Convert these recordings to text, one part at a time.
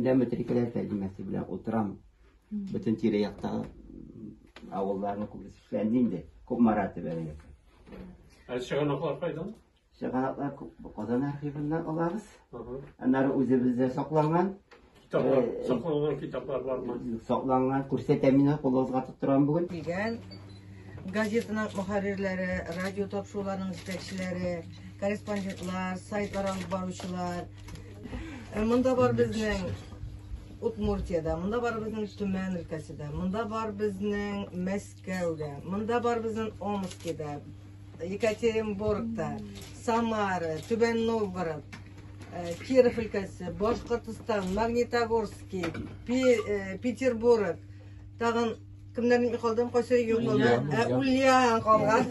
Көндә метрикәләр тәрҗемәсе белән утырам. Бөтен тирә-яктагы авылларны күбесе эшләнде инде. Кукмара төбәгенеке. Ә чыганаклар кайдан? Чыганаклар Казан архивыннан алабыз. Аннары үзебездә сакланган. Китаплар, сакланган китаплар бармы? Сакланган, күрсәтәм мин, кулыгызга тоттырам бүген. Килгән газетаның мөхәррирләре, радио тапшыруларының җитәкчеләре, корреспондентлар, сайтлар алып баручылар. Монда бар безнең Удмуртиядә, монда бар безнең Төмән өлкәсендә, монда бар безнең Мәскәүдә, монда бар безнең Омскида, Екатеринбургта, Самара, Түбән Новгород, Киров өлкәсе, Башкортостан, Магнитогорский, Петербург, тагын кемнәрне калдым, кайсы регион калды? Ульян калган.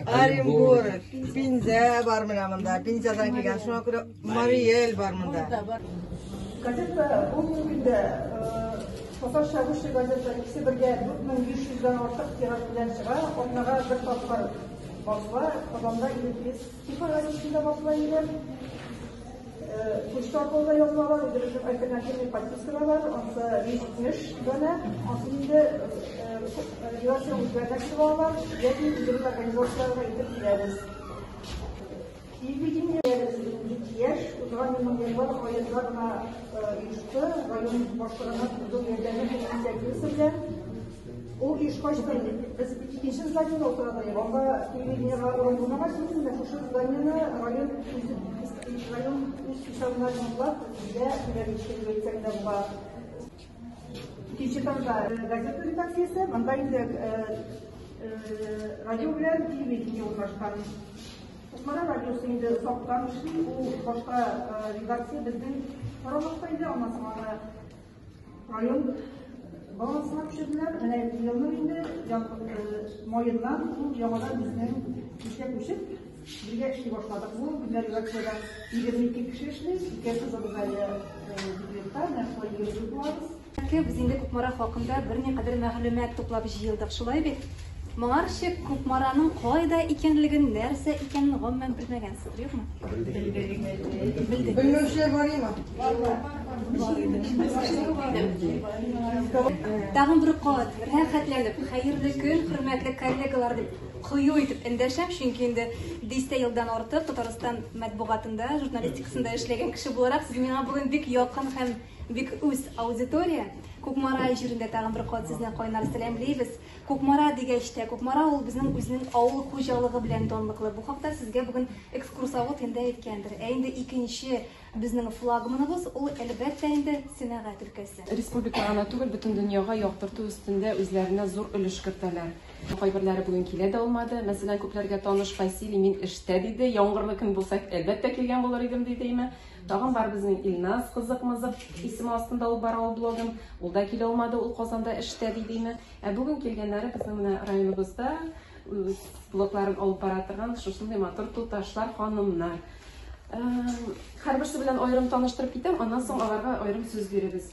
Оренбург, Пенза бар менә монда, Пензадан килгән, шуңа күрә Мариэль бар монда. Газета бүгенге көндә Татарча русча газета икесе бергә 4500 дән артык тираж белән чыга. Атнага бер тапкыр басыла. Казанда Илепресс типографиясендә басыла инде. Почта аркылы да язылалар, үзебезнең альтернативный подписка да бар, анысы 170 данә. Ансын инде редакция үзләренә көтеп алалар, яки үзебез организацияләргә илтеп бирәбез. Телевидение бик яшь, узган елның январь аенда гына оешты, район башлыгының зур ярдәме һәм инициативасы белән. Ул оешкач та без икенче зданиедә утыра идек. Анда телевидениегә урын булмагач, инде менә шушы зданиене район үзе район үз хисабына ремонтлап, безгә бүләк итте дип әйтсәк тә була. Икенче этажда газета редакциясе, монда инде радио белән телевидение урнашкан. Кукмара радиосы инде озактан эшли, ул башта редакция безнең карамакта иде, аннан соң аны район балансына күчерделәр. Менә елның инде маеннан ул яңадан безнең эшкә күчеп, бергә эшли башладык. Бу көннәр редакциядә 22 кеше эшли, ике кызыбыз әле декретта, менә шулай 24 булабыз. Без инде Кукмара хакында берникадәр мәгълүмат туплап җыелдык, шулай бит? Моңарчы Кукмараның кайда икәнлеген, нәрсә икәнен гомумән белмәгәнсездер, юкмы? Белдек. Белмәүчеләр бар име? Тагын бер кат рәхәтләнеп, хәерле көн, хөрмәтле коллегалар дип кыю итеп эндәшәм, чөнки инде дистә елдан артык Татарстан матбугатында, журналистикасында эшләгән кеше буларак, сез миңа бүген бик якын һәм бик үз аудитория. Кукмара җирендә тагын бер кат сезне кайнар сәламлибез. Кукмара дигәч тә, Кукмара ул безнең үзенең авыл хуҗалыгы белән данлыклы. Бу хакта сезгә бүген экскурсовод инде әйткәндер. Ә инде икенче безнең флагманыбыз ул, әлбәттә инде, сәнәгать өлкәсе. Республика гына түгел, бөтен дөньяга яктырту өстендә үзләренә зур өлеш кертәләр. Кайберләре бүген килә дә алмады. Мәсәлән, күпләргә таныш Василий, мин эштә, диде. Яңгырлы көн булса, әлбәттә, килгән булыр идем, диде име. Тагын бар безнең Илназ, кызык-мызык исеме астында алып бара ул блогын. Ул да килә алмады, ул Казанда эштә, диде име. Ә бүген килгәннәре безнең менә районыбызда үз блогларын алып бара торган шушындый матур туташлар, ханымнар. Һәрберсе белән аерым таныштырып китәм, аннан соң аларга аерым сүз биребез.